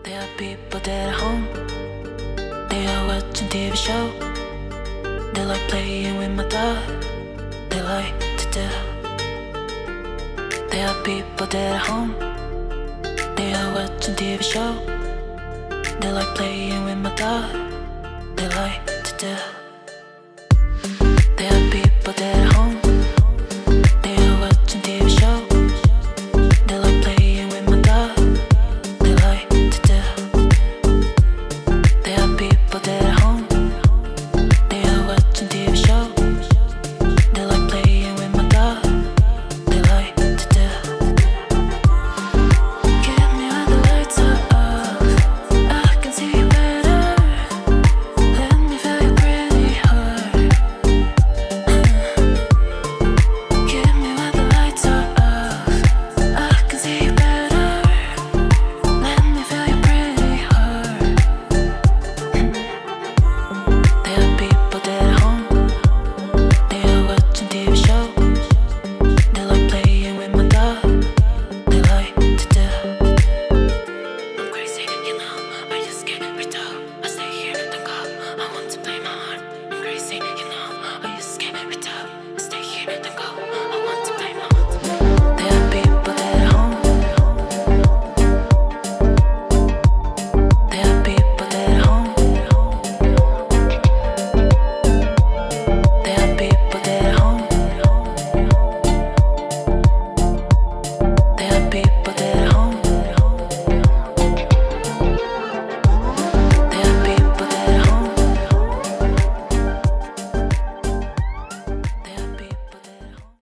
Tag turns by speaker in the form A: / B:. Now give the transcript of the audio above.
A: There are people that at home. They are watching TV show. They like playing with my dog. They like to do. There are people that at home. They are watching TV show. They like playing with my dog. They like to do. There are people that at home.